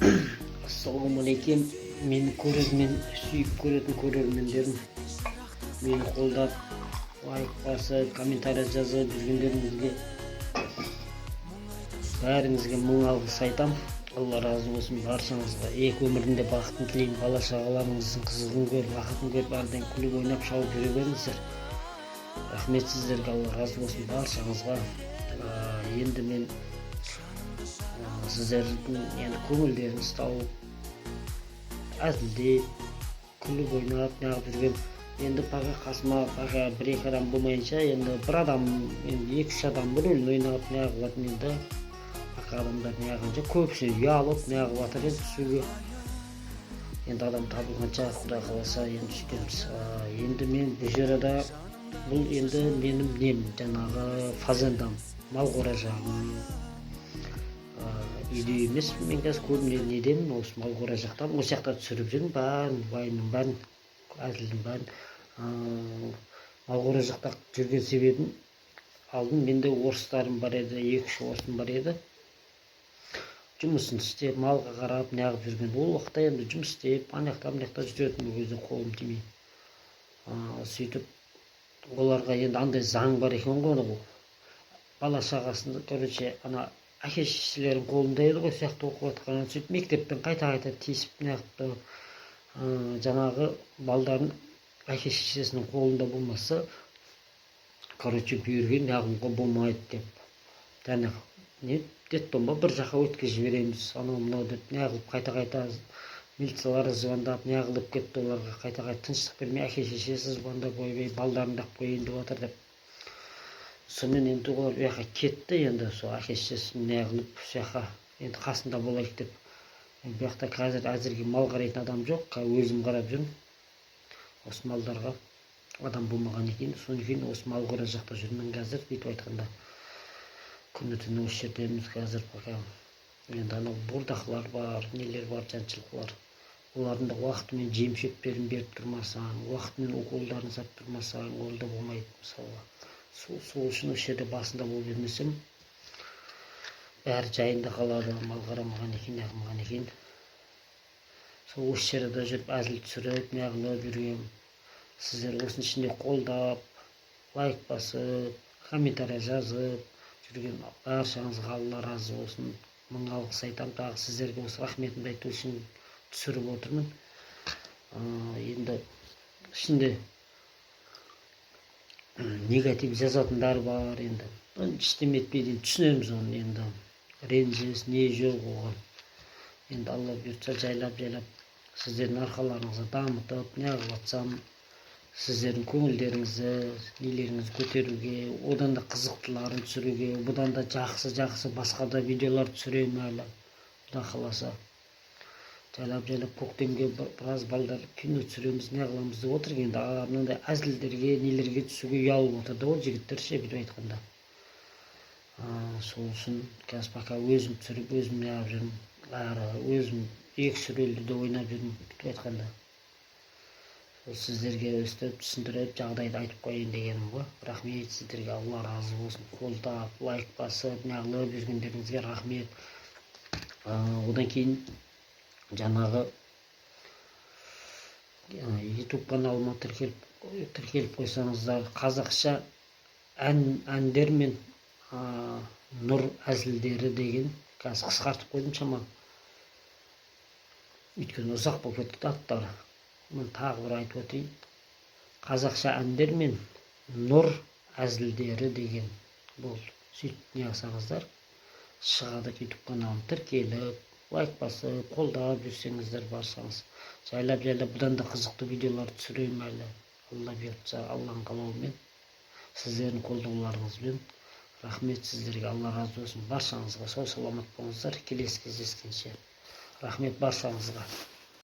Ассалаумағалейкум, мені көрермен, сүйіп көретін көрермендерім, мені қолдап, лайк басып, комментарий жазып жүргендеріңізге, бәріңізге мың алғыс айтам. Алла разы болсын баршаңызға. Екі өмірдің де бақытын тілеймін. Бала шағаларыңыздың қызығын көріп, рахатын көріп, әрдайым күліп ойнап, шауып жүре беріңіздер. Рахмет сіздерге, Алла разы болсын баршаңызға. Енді мен сіздердің енді көңілдеріңізді тауып, әзілдеп, күліп ойнап неғып жүрген. Енді пока қасыма пока бір екі адам болмайынша, енді бір адам, енді екі үш адам рөлін ойнап неғылатын. Енді пока адамдар неғылғанша, көбісі ұялып неғылып жатыр енді түсуге. Енді адам табылғанша, құдай қаласа, енді сөйтеміз. Енді мен бұл жерде, бұл енді менің нем, жаңағы фазендам, мал қора жағым. Үйде емеспін мен қазір, көбіне недемін, осы мал қора жақтамын. Осы жақта түсіріп жүрмін бәрін, вайнның бәрін, әзілдің бәрін. Мал қора жақта жүрген себебім, алдын менде орыстарым бар еді, екі үш орысым бар еді, жұмысын істеп, малға қарап неғып жүрген. Ол уақытта енді жұмыс істеп, ана жақта, мына жақта жүретін, ол кезде қолым тимей. Сөйтіп оларға енді андай заң бар екен ғой, ол бала шағасын, короче, ана әке шешелерінің қолында еді ғой, сол жақта оқып жатқан. Сөйтіп мектептен қайта қайта тиісіп неғыпты, жаңағы балдарын әке шешесінің қолында болмаса, короче, бұйырген неғылуға болмайды деп, жаңағы не, детдом ба, бір жаққа өткізіп жібереміз, анау мынау деп неғылып, қайта қайта милициялар звондап неғылып кетті оларға, қайта қайта тыныштық бермей, әке шешесі звондап, ойбай, балдарыңды алып қояйын деп жатыр деп. Сонымен енді олар бұл жаққа кетті. Енді сол әке шешесін неғылып, сол жаққа енді қасында болайық деп. Енді бұл жақта қазір әзірге мал қарайтын адам жоқ, қазір өзім қарап жүрмін осы малдарға, адам болмағаннан кейін. Содан кейін осы мал қора жақта жүрмін қазір, бүйтіп айтқанда, күні түні осы жердеміз қазір пока. Енді анау бордақылар бар, нелер бар, жаншылқылар, олардың да уақытымен жем шөптерін беріп тұрмасаң, уақытымен уколдарын салып тұрмасаң, ол да болмайды мысалға. Сол үшін осы жерде басында болып жүрмесем, бәрі жайында қалады. Мал қарамаған екен, неғылмаған екен. Сол осы жерде жүріп, әзіл түсіріп, неғылып жүргенмін. Сіздер осының ішінде қолдап, лайк басып, комментарий жазып жүрген баршаңызға Алла разы болсын, мың алғыс айтамын. Тағы сіздерге осы рахметімді айту үшін түсіріп отырмын. Енді ішінде негатив жазатындар бар. Енді ештеме етпейді, енді түсінеміз оны, енді ренжіс не жоқ оған. Енді Алла бұйыртса, жайлап жайлап сіздердің арқаларыңызды дамытып неғылып жатсам, сіздердің көңілдеріңізді, нелеріңізді көтеруге, одан да қызықтыларын түсіруге, бұдан да жақсы жақсы басқа да видеолар түсіремін әлі, құда қаласа. Жайлап жайлап көктемге біраз балдар кино түсіреміз, не қыламыз деп отыр. Енді мынандай әзілдерге, нелерге түсуге ұялып отыр да ол жігіттер ше, бүйтіп айтқанда. Сол үшін қазір пока өзім түсіріп, өзім неғып жүрмін, әрі өзім екі үш рөлді де ойнап жүрмін, бүйтіп айтқанда. Сол сіздерге өстіп түсіндіріп, жағдайды айтып қояйын дегенім ғой. Рахмет сіздерге, Алла разы болсын, қолдап, лайк басып, неғылып жүргендеріңізге рахмет. Одан кейін жаңағы Ютуб каналыма тіркеліп қойсаңыздар, қазақша ән, әндер мен нұр әзілдері деген. Қазір қысқартып қойдым шамалы, өйткені ұзақ болып кетті аттары. Мен тағы бір айтып өтейін: қазақша әндер мен нұр әзілдері деген болды. Сөйтіп не қылсаңыздар, шығады. Ютуб каналым, тіркеліп, лайк басып, қолдап жүрсеңіздер барсаңыз, жайлап жайлап бұдан да қызықты видеолар түсіремін әлі, Алла бұйыртса, Алланың қалауымен, сіздердің қолдауларыңызбен. Рахмет сіздерге, Алла разы болсын баршаңызға. Сау саламат болыңыздар, келесі кездескенше. Рахмет баршаңызға.